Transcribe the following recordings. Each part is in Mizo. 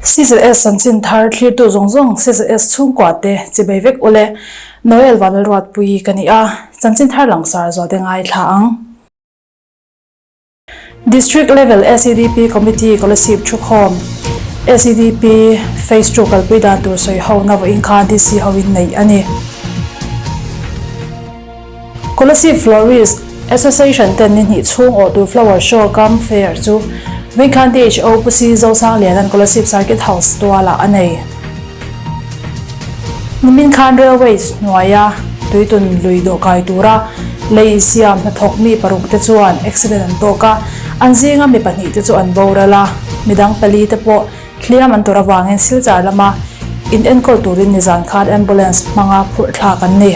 CZS chanchin thar thlirtu zawng zawng CZS chhungkua te chibei vek ule Noel Vanlalruatpui ka ni a, chanchin thar langsar zualte ngaithla ang. District Level SEDP Committee Kolasib thukhawm SEDP Phase Two kalpui dan tur sawi hona vawiin khan DC hoin neih a ni. Kolasib Florist Association ten ni hnih chhung awhtu Flower Show cum Fair chu vawiin khan DHO Pu Si Zosangliana'n Kolasib Circuit House tualah a nei. Nimin khan Railways hnuaia tuitun lui dawhkai tura lei siam hnathawk mi paruk te chuan accident an tawk a, an zinga mi pahnih te chu an boral a, midang pali te pawh hliam an tawrh avangin Silchar lama in enkawl turin nizan khan ambulance hmanga phurh thlak an ni.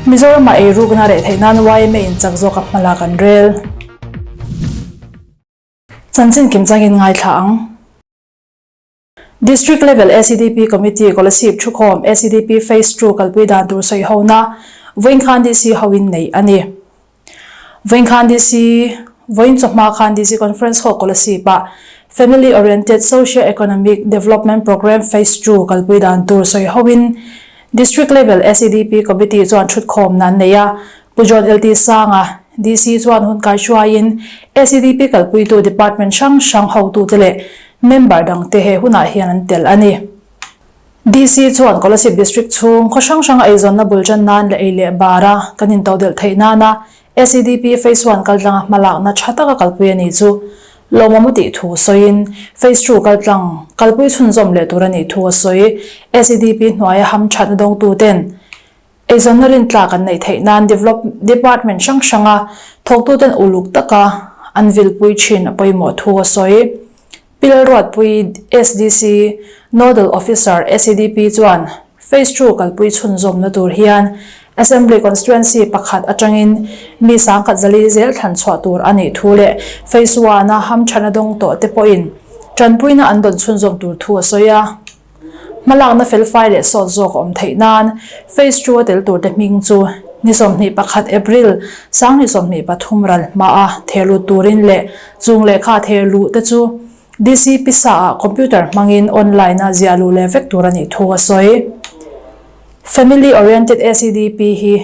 Mizoramah eirukna reh theih nan yma in chak zawk a hmalak an rel. Chanchin kimchangin ngaithla ang. District Level SEDP Committee Kolasib thukhawm SEDP Phase Two kalpui dan tur sawi hona vawiin khan DC hoin neih a ni. Vawiin khan DC Vawiin chawhma khan DC Conference Hall Kolasib ah Family Oriented Socio-Economic Development Programme Phase Two kalpui dan tur sawi hoin District Level SEDP Committee chuan thutkhawmna an nei a, Pu John LT Sanga, DC chuan hun kaihruaiin SEDP kalpuitu department hrang hrang hotute leh member dangte he hunah hian an tel a ni. DC chuan Kolasib District chhung khaw hrang hranga eizawnna bul tan nan leh ei leh bara kan intodelh theih nana SEDP Phase One kaltlanga hmalakna tha taka kalpui a nih chu lawmawm a tih thu sawiin Phase Two kaltlang kalpui chhunzawm leh tur a nih thu a sawi. SEDP hnuaia hamthatna dawngtuten Eizawnna rintlak an neih theih nan develop department hrang hranga thawktuten uluk taka an vilpui thin a pawimawh thu a sawi. Pi Lalruatpui SDC Nodal Officer SEDP chuan Phase Two kalpui chhunzawmna tur hian Assembly Constituency pakhat atangin mi sangkhat zali zel thlan chhuah tur a nih thu leh Phase One-a hamthatna dawng tawh te pawhin tanpuina an dawn chhunzawm tur thu a sawi a. Hmalakna felfai leh sawt zawk a awm theih nan Phase Two a tel turte hming chu ni 21 April, 2023 ral hmaa thehlut turin leh chung lehkha thehluh te chu DC pisa ah computer hmangin online a ziah luh leh vek tur a nih thu a sawi. Family Oriented SEDP hi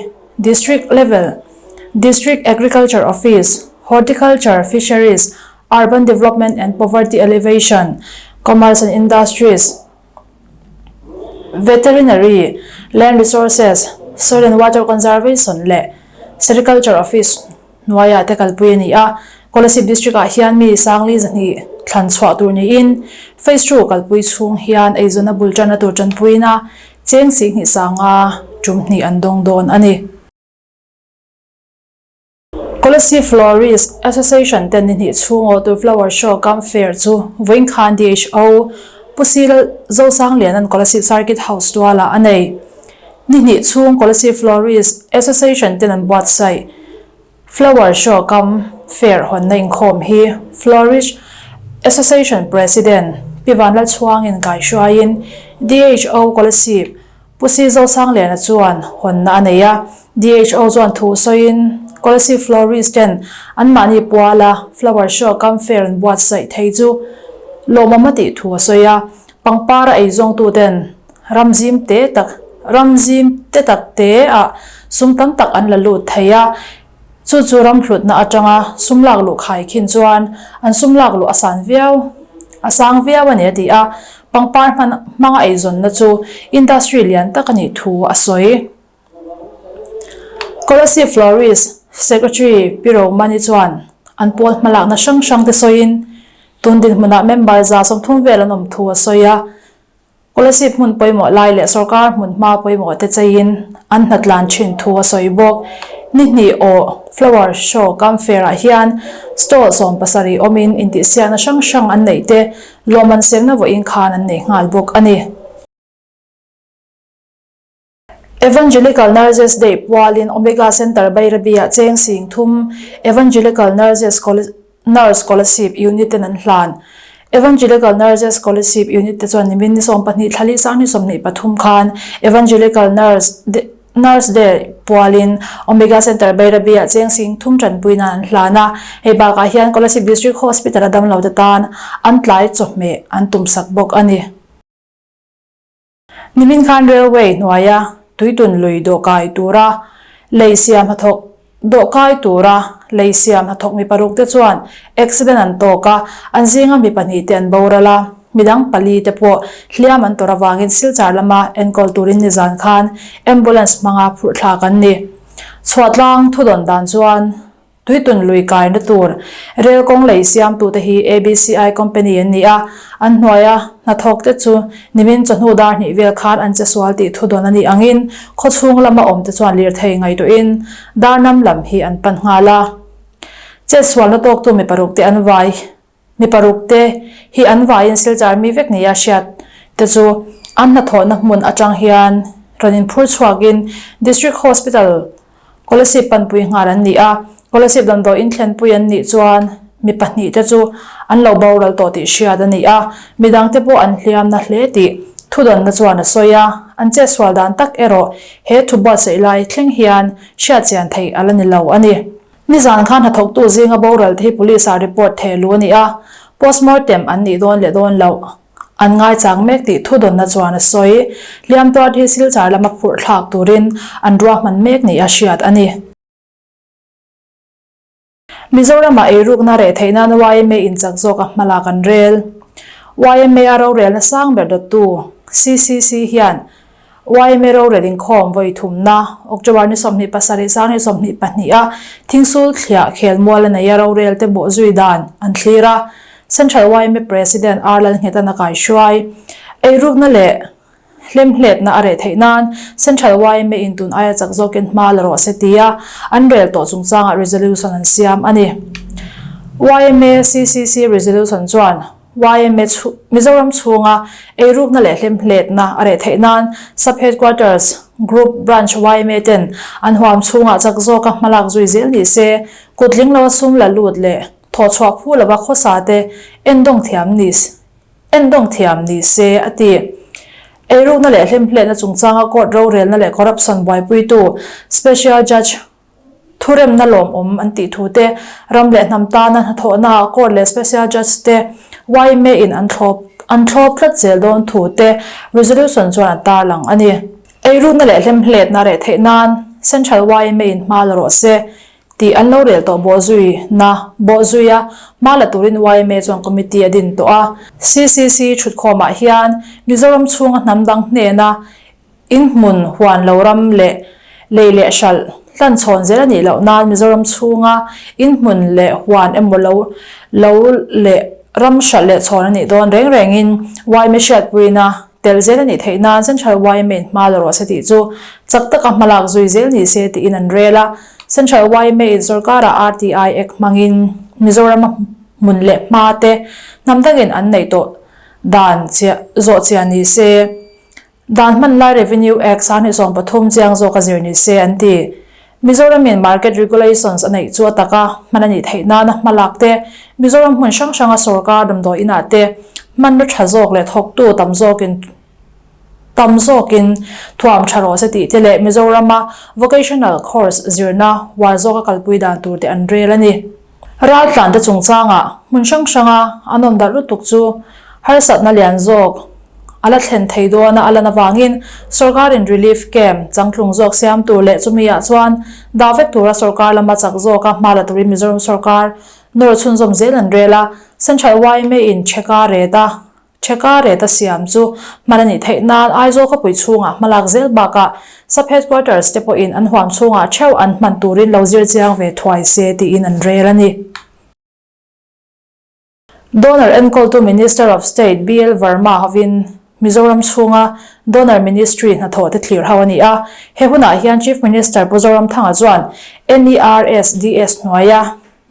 District Level, District Agriculture Office, Horticulture, Fisheries, Urban Development and Poverty Alleviation, Commerce and Industries, Veterinary, Land Resources, Soil and Water Conservation leh Sericulture Office hnuaiah te kalpui a ni a. Kolasib District-ah hian mi sangli zahnih thlan chhuah tur niin Phase Two kalpui chhung hian eizawnna bul tanna tur tanpuina cheng sihnih sanga tum hnih an dawng dawn a ni. Kolasib Florist Association ten ni hnih chhung awhtu Flower Show cum Fair chu vawiin khan DHO Pu Sil Zosangliana'n Kolasib Circuit House tualah a nei. Ni hnih chhung Kolasib Florist Association ten an buatsaih Flower Show cum Fair hawnna inkhawm hi Florist Association President Pi Vanlalchhuangin kaihruaiin DHO Kolasib Pu Si Zosangliana chuan hawnna a nei a, DHO chuan thu sawiin Kolasib Florist ten anmahni puala Flower Show cum Fair an buatsaih thei chu lawmawm a tih thu a sawi a, pangpar a eizawngtu ten ramzim te tak ramzim te tak te ah sum tam tak an la lut thei a, chu chu ram hlutna atanga sum lak luh khai khin chuan an sum lak luh a san viau a sang viau a ni a ti a. Pangpar hmanga eizawnna chu industry lian tak a nih thu a sawi. Kolasib Florist Secretary Pi Romani chuan an pawl hmalakna hrang hrang te sawiin tun dinhmunah member 30 vel an awm thu a sawi a. Kolasib hmun pawimawh lai leh sorkar hmun hma pawimawh te cheiin an hnatlan thin thu a sawi bawk. Ni hnih awh Flower Show cum Fair ah hian stall 17 awmin intihsiakna hrang hrang an neih te Lawmman semna vawiin khan an nei nghal bawk a ni. Evangelical Nurses Day pualin Omega Centre Bairabi-ah cheng sing thum Evangelical Nurses Nurse Scholarship Unit ten an hlan. Evangelical Nurses Scholarship Unit te chuan nimin ni 12 thla li 2023 khan Evangelical Nurse. Nurse Day pualin Omega Centre Bairabi-ah cheng sing thum tanpui nan an hlan a, hei bakah hian Kolasib District Hospital-a damlote tan an tlai chawhmeh an tumsak bawk a ni. Nimin khan Railway hnuaia tuitun lui dawhkai tura lei siam hnathawk dawhkai tura lei siam hnathawk mi paruk te chuan accident an tawk a, an zinga mi pahnih te an boral a, midang pali te pawh hliam an tawrh avangin Silchar lama enkawl turin nizan khan ambulance hmanga phurh thlak an ni. Chhuahtlang thudawn dan chuan. Tuitun lui kaina tur rel kawng lei siamtute hi ABCI company an ni a, an hnuaia hnathawk te chu nimin chawhnu dar hnih vel khan an che sual tih thudawn a nih angin khawchhung lama awm te chuan lirthei ngaihtuahin darnam lam hi an pan nghal a. Chetsualna tawktu mi paruk te an vai. Mi paruk te hi an vaiin Silchar mi vek nia hriat te chu an hnathawhna hmun atang hian rawn inphur chhuakin District Hospital Kolasib panpui nghal an ni a, Kolasib damdawi inthlenpui an nih chuan mi pahnih te chu an lo boral tawh tih hriat a ni a, midang te pawh an hliamna hle tih thudawnna chuan a sawi a, an chetsual dan tak erawh he thu buatsaih lai thleng hian hriatchian theih a la ni lo a ni. Nizan khan hnathawktu zinga boral te hi police ah report theh lu a ni a, postmortem an nih dawn leh dawn loh an ngaichang mek tih thudawnna chuan a sawi. Hliam tuar hi Silchar lama phurh thlak turin an ruahman mek nia hriat a ni. Mizoramah eirukna reh theih nan yma in chak zawk a hmalak an rel. Yma a rorelna sang ber dawttu CCC hian Yma rorel inkhawm vawi thumna, October ni 27 sang ni 22 a Thingsul thliah khelmual a nei a rorel te bawh zui dan an thlir a, Central yma President R Lalnghetan a kaihruai. Eirukna leh hlemhletna a reh theih nan Central yma in tun aia chak zawkin hma la rawh se tia an rel tawh chungchangah resolution an siam a ni. Yma CCC resolution chuan Yma Mizoram chhunga eirukna leh hlemhletna a reh theih nan Sub Headquarters Group Branch yma ten an huam chhungah chak zawka hmalak zui zel ni se, kutling loa sum la lut leh thawhchhuah phu lova khawsa te endawng thiam ni endawng thiam ni se a ti. Eirukna leh hlemhletna chungchanga court rorelna leh corruption buaipuitu Special Judge Thuremna lawmawm an tih thu te, ram leh hnam tana hnathawhnaah court leh special judge te yma in an thlawp an thlawp tlat zel dawn thu te resolution chuan a tarlang a ni. Eirukna leh hlemhletna reh theih nan Central yma in hma la rawh se tih an lo rel tawh bawhzui na bawhzui a, hma la turin yma chuan committee a din tawh a. CCC thutkhawmah hian Mizoram chhunga hnam dang hnena In hmun, huan lo ram leh lei leh hralh hlan chhawn zel a nih loh nan Mizoram chhunga in hmun leh huan emaw lo lo leh ram hralh leh chhawn a nih dawn reng rengin yma hriatpuina tel zel a nih theih nan Central yma in hma la rawh se tih chu chak taka hmalak zui zel ni se tiin an rel a. Central yma in sorkarah RTI Act hmangin Mizorama hmun leh hma te hnam dangin an neih tawh dan chiah zawh chiah ni se. Dan hman lai Revenue Act 2013 chiang zawk a zir ni se an ti. Mizoramin Market Regulations a neih chu a taka hman a nih theih nana hma lak te, Mizoram hmun hrang hranga sorkar damdawi inah te hmanraw tha zawk leh thawktu tam zawkin tam zawkin thuam tha rawh se tih te leh Mizorama Vocational Course zirna uar zawka kalpui dan tur te an rel a ni. Raltlante chungchangah hmun hrang hranga an awm darh lutuk chu harsatna lian zawk a la thlen thei dawn a a lan avangin sorkarin relief camp changtlung zawk siam tur leh chumi ah chuan dah vek tura sorkar lama chak zawka hma la turin Mizoram sorkar nawr chhunzawm zel an rel a, Central yma in chheka ret a Chheka reta siam chu hman a nih theih nan Aizawl khawpui chhungah hmalak zel bakah Sub Headquarters te pawhin an huam chhungah theuh an hman turin lo zir chiang ve thuai se tiin an rel a ni. Donor enkawltu Minister of State BL Verma hovin Mizoram chhunga Donor Ministry hnathawh te thlir ho a ni a. He hunah hian Chief Minister Pu Zoramthanga chuan NERSDS hnuaia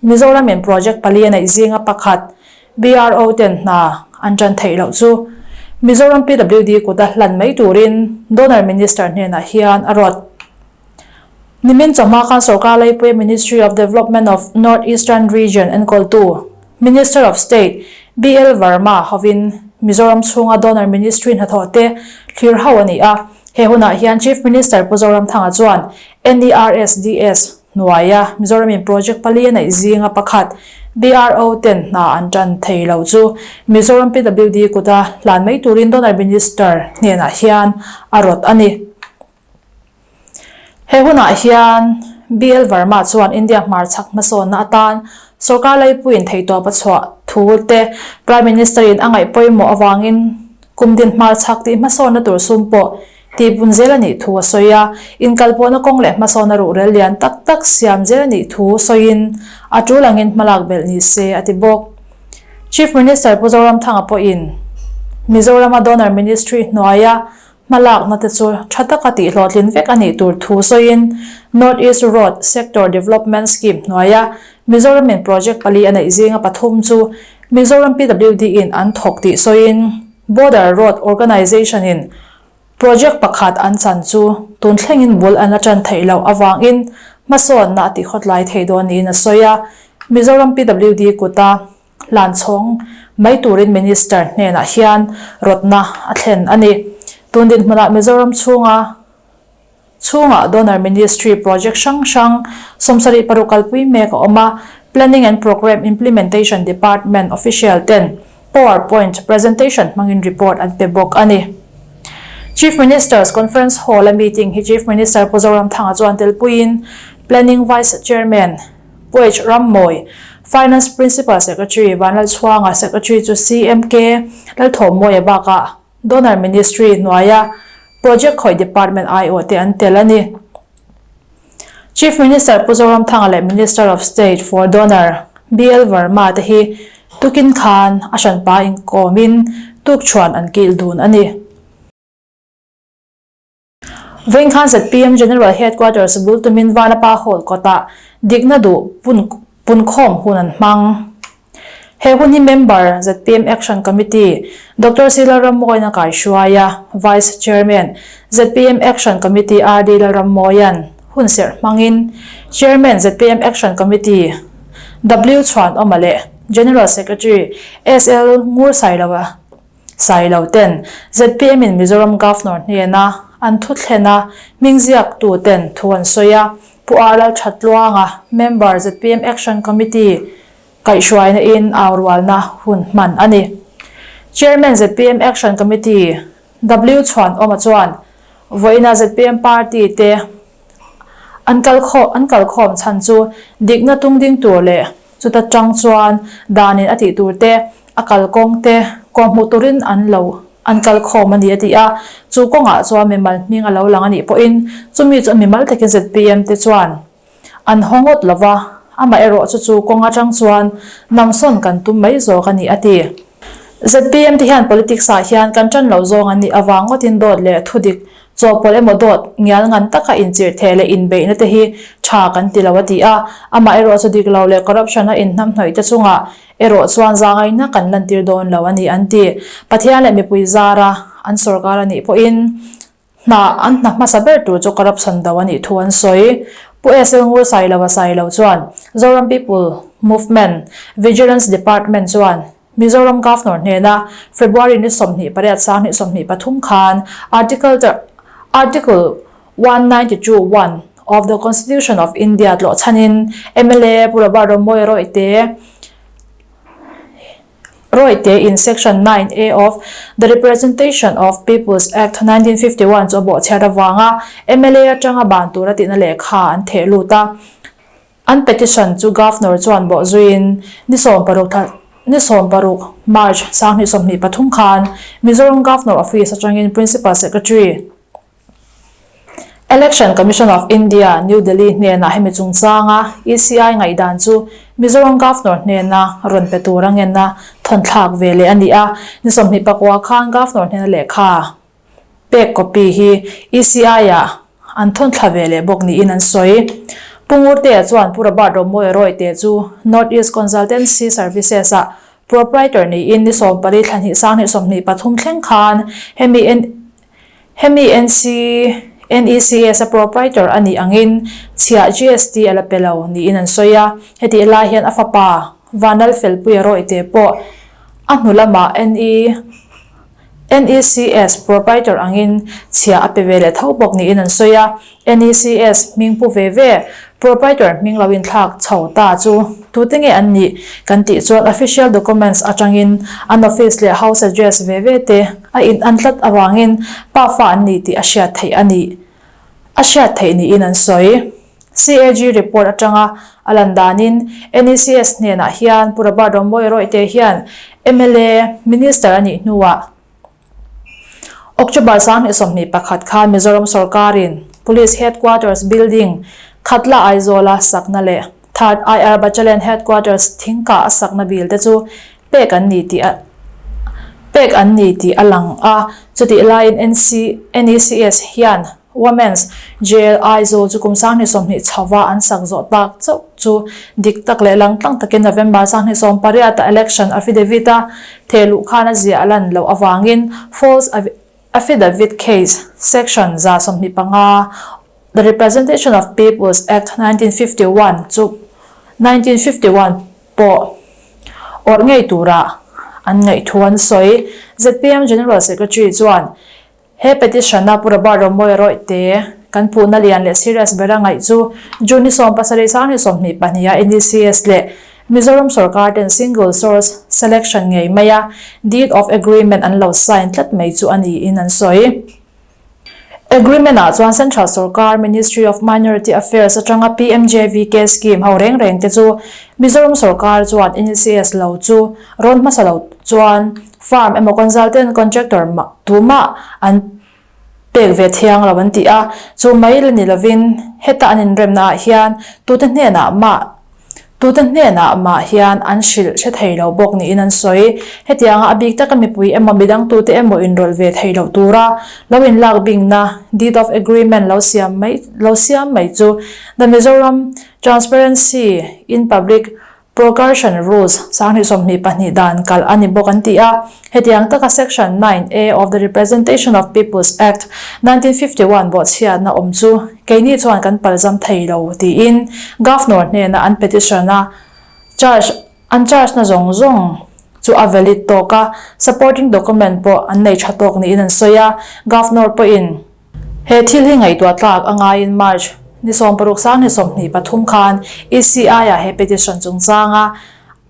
Mizoramin project pali a neih zinga pakhat BRO ten hna an tan theih loh chu Mizoram PWD kuta hlan mai turin Donor Minister hnenah hian a rawt. Nimin chawhma khan sorkar laipuia Ministry of Development of North Eastern Region enkawltu Minister of State BL Verma hovin Mizoram chhunga Donor Ministry hnathawh te thlir ho a ni a. He hunah hian Chief Minister Pu Zoramthanga chuan NERSDS hnuaia Mizoramin project pali a neih zinga pakhat BRO ten hna an tan thei lo chu Mizoram PWD kuta hlan mai turin Donor Minister hnenah hian a rawt a ni. He hunah hian BL Verma chuan India hmarchhak hmasawnna atan sorkar laipuiin theihtawp a chhuah thu te Prime Minister-in a ngaih pawimawh avangin kum din hmarchhak tih hmasawnna tur sum pawh tihpun zel a nih thu a sawi a, inkalpawhna kawng leh hmasawnna ruhrel lian tak tak siam zel a nih thu sawiin a tul angin hmalak belh ni se a ti bawk. Chief Minister Pu Zoramthanga pawhin Mizorama Donor Ministry hnuaia Hmalakna te chu tha taka tihhlawhtlin vek a nih tur thu sawiin North East Road Sector Development Scheme hnuaia Mizoramin project pali a neih zinga pathum chu Mizoram PWD in an thawk tih sawiin Border Road Organisation in project pakhat an chan chu tun thlengin bul an la tan theih loh avangin hmasawnna a tihkhawtlai thei dawn niin a sawi a. Mizoram PWD kuta hlan chhawng mai turin Minister hnenah hian rawtna a thlen a ni. Tun dinhmunah Mizoram chhunga chhungah Donor Ministry project hrang hrang 76 kalpui mek a awm a, Planning and Programme Implementation Department official ten Power Point presentation hmangin report an pe bawk a ni. Chief Minister's Conference Hall-a meeting hi Chief Minister Pu Zoramthanga chuan telpuiin Planning Vice Chairman, Puech Rammawi, Finance Principal Secretary Vanlalchhuanga, Secretary chu CMK Lalthawhmawia bakah Donor Ministry hnuaia Project khawih Department aiawh te an tel a ni. Chief Minister Pu Zoramthanga leh Minister of State for Donor BL Verma te hi tukin khan a hranpa inkawmin tukchhuan an kil dun a ni. Vengkhan zpm General Headquarters bul tumin Vanapa Hall kawtah dikna duh punkhawm hun an hmang. He hun hi Member, zpm Action Committee, Doctor C Lalrammawiin a kaihruai a, Vice Chairman, zpm Action Committee RD Lalrammawia'n hun serh hmangin Chairman, zpm Action Committee, W Chhuanawma leh General Secretary, SL Ngursailova Sailo ten zpm in Mizoram Governor hnena an thu thlena hming ziak tu ten thu an sawi a, Pu R Lalthatluanga, Member zpm Action Committee kaihhruaina in aurualna hun hman a ni. Chairman zpm Action Committee W Chhuanawma chuan vawiina zpm party te an an kalkhawm chhan chu dikna tung ding tur leh Chuta tang chuan danin a tih tur te, a kalkawng te kawhhmuh turin an lo an kal khawm a ni a ti a. Chu kawngah chuan mimal hming a lo lang a nih pawhin chumi chu mimal takin zpm te chuan an haw ngawt lo va, amaherawh chu chu kawng atang chuan namsawn kan tum mai zawk a ni a ti. Zpm te hian politics ah hian kan tan lo zawng an nih avang ngawtin dawt leh thudik Chawhpawlh emaw dawt ngial ngan taka inchirhtheh leh inbeihna te hi tha kan ti lo a ti a, amah erawh chu dik lo leh corruption a inhnamhnawih te chungah erawh chuan zangaina kan lantir dawn lo a ni an ti. Pathian leh mipui zara an sorkar a nih pawhin hna an hna hmasa ber tur chu corruption do a nih thu an sawi. Pu SL Ngur Sailo a sailo chuan Zoram People Movement Vigilance Department chuan Mizoram Governor hnena February ni 28 sang 23 khan Article Article 192 1 of the Constitution of India tlawh chhanin mla Pu Robert Romawia Royte Royte in Section 9A of the Representation of People's Act 1951 chu a bawhchhiat avanga mla atanga ban tura tihna lehkha an theh lut a. An petition chu Governor chuan bawh zuiin ni 16 thla ni 16 March 2023 khan Mizoram Governor Office atangin Principal Secretary, Election Commission of India, New Delhi hnenah hemi chungchanga ECI ngaihdan chu Mizoram Governor hnena rawn pe tura ngenna thawnthlak ve leh a ni a. Ni 24 khan Governor hnena lehkha Pek copy hi ECI-ah an thawn thla ve leh bawk niin an sawi. Pu Ngurtea chuan Pu Robert Romawia Royte chu North East Consultancy Services-ah proprietor niin ni 14 thla hnih sang hnih 23 thleng khan hemi hemi NC NECS-a proprietor a nih angin chhiah GST a la pe lo niin an sawi a. Hetih lai hian a fapa Vanlalfelpuia Royte pawh a hnu lamah NE. NECS proprietor angin chhia a pe ve leh tho bawk niin an sawi a. NECS hming pu ve ve proprietor hming lo inthlak chho ta chu tute nge an nih kan tih chuan official documents atangin an office leh house address ve ve te a in an tlat avangin pafa an ni tih a hriat theih a nih a hriat theih niin an sawi. CAG report atanga a lan danin NECS hnenah hian Pu Robert Romawia Rawihte hian mla Minister a nih hnuah October 2021 khan Mizoram sorkarin Police Headquarters Building Khatla Aizawla sakna leh Third IR Battalion Headquarters Thingkah a sakna bill te chu pek an ni tih a pek an ni tih a lang a. Chutih laiin NC NECS hian Women's Jail Aizawl chu kum 2020 chhova an sak zawh tak chauh chu dik tak leh langtlang takin November 28 a election affidavit a thehluh khan a ziah a lan loh avangin false affidavit case section 125 The Representation of Peoples Act 1951 chu 1951 pawh awrh ngei tura an ngaih thu an sawi. Zpm General Secretary chuan He petition-a Pu Robert Romawia Rawihte kan puhna lian leh serious bera ngaih chu June ni 17 sang ni 22 a NECS leh Mizoram sorkar ten single source selection ngei maia deed of agreement an lo sign tlat mai chu a niin an sawi. Agreement-ah chuan Central sorkar Ministry of Minority Affairs atanga PMJVK scheme ho reng reng te chu Mizoram sorkar chuan NECS lo chu rawn hmasa lo chuan Firm emaw consultant contractor mah tumah an pek ve thiang lo an ti a, chu mai la ni lovin heta an inremna ah hian tute hnenah mah tute hnenah mah hian an hrilh hre thei lo bawk niin an sawi. Hetianga a bik taka mipui emaw midang tute emaw inrawlh ve thei loh tura lo inlak bingna deed of agreement lo siam mai lo siam mai chu The Mizoram Transparency in Public Procursion Rules 2022 dan kalh a ni bawk an ti a. Hetiang taka Section 9 A of the Representation of Peoples Act, 1951 bawhchhiatna awm chu keini chuan kan palzam thei lo tiin Governor hnena an petition a charge an charge na zawng zawng chu a valid tawk a, supporting document pawh an nei tha tawk niin an sawi a. Governor pawhin. He thil hi ngaihtuah tlak a ngaiin March ni 60 sang ni 23 khan ECI-ah he petition chungchanga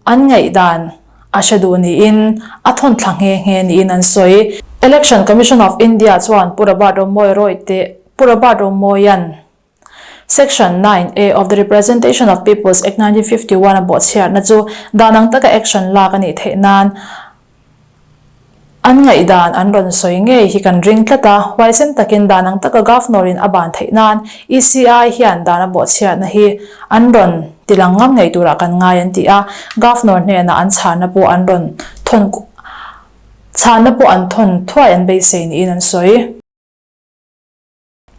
an ngaihdan a hre duh niin a thawn thla nghe nghe niin an sawi. Election Commission of India chuan Pu Robert Romawia Rawihte Pu Robert Romawia'n Section 9 A of the Representation of Peoples Act 1951 a bawhchhiatna chu dan ang taka action lak a nih theih nan An ngaihdan an rawn sawi ngei hi kan ring tlat a, huaisen takin dan ang taka Governor-in a ban theih nan ECI hian dan a bawhchhiatna hi an rawn tilang ngam ngei turah kan ngai an ti a, Governor hnenah an chhanna pawh an rawn thawn chhanna pawh an thawn thuai an beisei niin an sawi.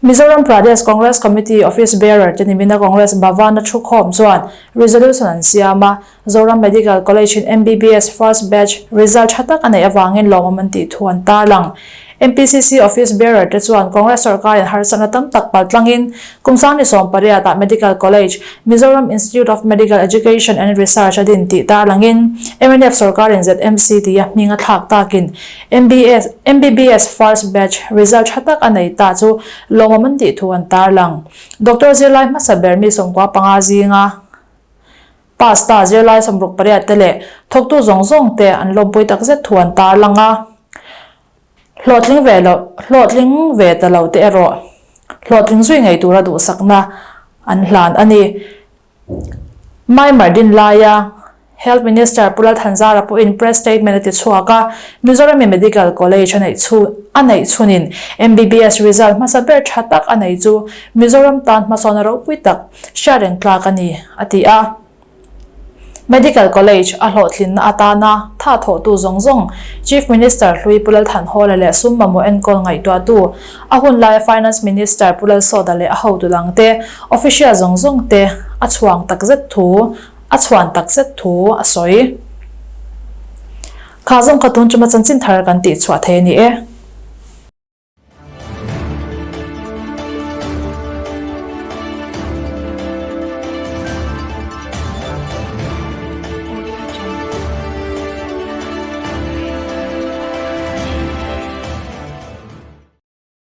Mizoram Pradesh Congress Committee Office Bearer te nimina Congress Bhavan-a thukhawm chuan resolution an siam a, Zoram Medical College-in MBBS First Batch result tha tak a neih avangin lawmawm an tih thu an tarlang. MPCC Office Bearer te chuan Congress sorkarin harsatna tam tak paltlangin kum 28 ah Medical College, Mizoram Institute of Medical Education and Research a din tih tarlangin mnf sorkarin ZMC tia hming a thlak takin MBS, MBBS first batch result tha tak a nei ta chu lawmawm an tih thu an tarlang. Doctor zirlai hmasa ber mi 95 zinga pass ta zirlai 68 te leh thawktu zawng zawng te an lawmpui takzet thu an tarlang a. Hlawhtling ve lo, hlawhtling ve ta lo te erawh hlawhtling zui ngei tura duhsakna an hlan a ni. Myanmar din laia Health Minister Pu Lalthanzara pawhin press statement a ti chhuak a, Mizoram-in Medical College a neih chhun a neih chhunin MBBS result hmasa ber tha tak a nei chu Mizoram tan hmasawn a ropui tak hriat reng tlak a ni, a ti a. Medical College a hlawhtlinna atana tha thawhtu zawng zawng Chief Minister hlui Pu Lalthanhawla leh sum mamawh enkawl ngaihtuahtu a hun laia Finance Minister Pu Lalsawta leh a hotu dangte Official zawng zawng te a chhuang takzet thu a chhuan takzet thu a sawi. Kha zawng kha tun chuma chanchin thar kan tih chhuah thei a ni e.